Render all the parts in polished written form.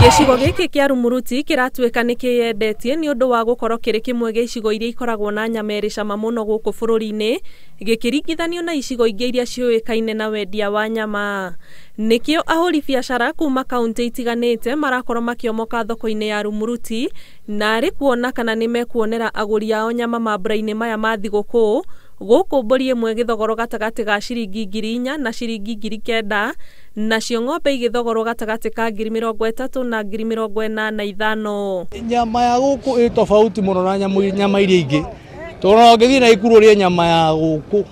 Gĩcigo gĩkĩ kĩa Rumuruti kĩratuĩka nĩ kĩyendetie nĩ ũndũ wa gũkorwo kĩrĩ kĩmwe gĩa icigo iria ikoragwo na nyama ĩrĩ cama mũno gũkũ bũrũri-inĩ, gĩkĩringithanio na icigo ingĩ iria ciũĩkaine na wendia wa nyama. Nĩkĩo ahũri biacara kuma kaunti itiganĩte marakorwo makĩomoka thoko-inĩ ya Rumuruti na arĩ kuona kana nĩ mekuonera agũri ao nyama mambura-inĩ maya ma thigũkũ. Gũkũ mbũri ĩmwe ĩgĩthogorwo gatagatĩ ga ciringi 4,000 na ciringi 9,000, nacio ng'ombe igĩthogorwo gatagatĩ ka 30,000 na 45,000. Nyama ya gũkũ ĩ tofauti mũno na nyama iria ingĩ, tondũ ona ũngĩthiĩ na Ikuru ũrĩe nyama ya gũkũ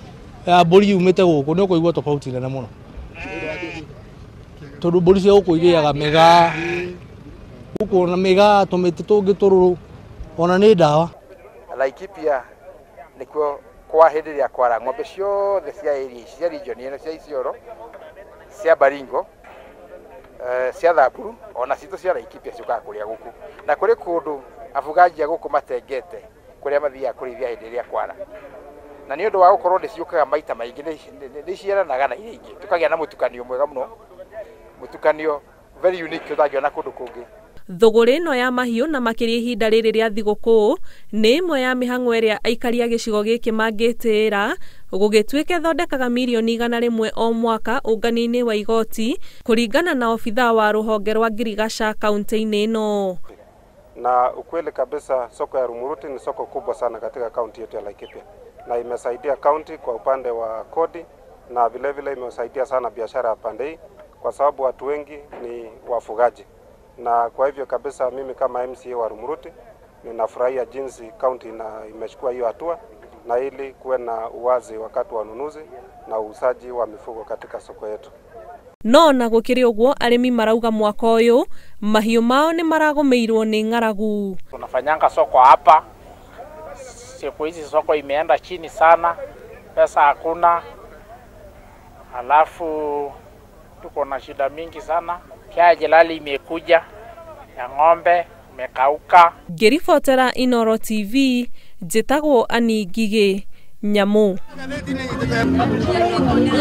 ya mbũri yumĩte gũkũ nĩ ũkũigua tofauti nene mũno, tondũ mbũri cia gũkũ irĩaga mĩgaa gũkũ na mĩgaa tũmĩtĩ tũngĩ tũrũrũ, ona nĩ ndawa. Laikipia nĩkuo kwa hĩndĩ ĩrĩa kwara ng'ombe ciothe cia area ici, cia region ĩno, cia Isiolo, cia Baringo, cia Samburu, ona citũ cia Laikipia ciũkaga kũrĩa gũkũ. Na kũrĩ kũndũ afugaji a gũkũ matengete kũrĩa mathiaga kũrĩithia hĩndĩ ĩrĩa kwara. Na nĩ ũndũ wa gũkorwo nĩ ciũkaga maita maingĩ, nĩ ciaranaga na iria ingĩ, tũkagĩa na mũtukanio mwega mũno, mũtukanio very unique ũtangĩona kũndũ kũngĩ. Thũgũrĩ ĩno ya mahiũ na makĩria ihinda rĩrĩ rĩa thigũkũ nĩ ĩmwe ya mĩhang'o ĩrĩa aikari a gĩcigo gĩkĩ mangĩtĩĩra, gũgĩtuĩka ĩthondekaga mirioni 100 o mwaka ũngania-inĩ wa igoti, kũringana na obithaa wa rũhonge rwa ngirigaca kaunti-inĩ ĩno. Na ukweli kabisa soko ya Rumuruti ni soko kubwa sana katika kaunti yetu ya Laikipia, na imesaidia kaunti kwa upande wa kodi na vile vile imesaidia sana biashara ya pande hii kwa sababu watu wengi ni wafugaji. Na kwa hivyo kabisa mimi kama MCA wa Rumuruti ninafurahia jinsi kaunti na imechukua hiyo hatua, na ili kuwe na uwazi wakati wa ununuzi na uuzaji wa mifugo katika soko yetu. No na gũkĩrĩ ũguo arĩmi marauga mwaka ũyũ mahiũ mao nĩ maragũmĩirwo nĩ ng'aragu. Tunafanyanga soko hapa, siku hizi soko imeenda chini sana, pesa hakuna, alafu tuko na shida mingi sana. Pia jelali imekuja ya ng'ombe imekauka. Ngĩribotera Inooro TV, njĩtagwo Annie Ngigĩ Nyamũ.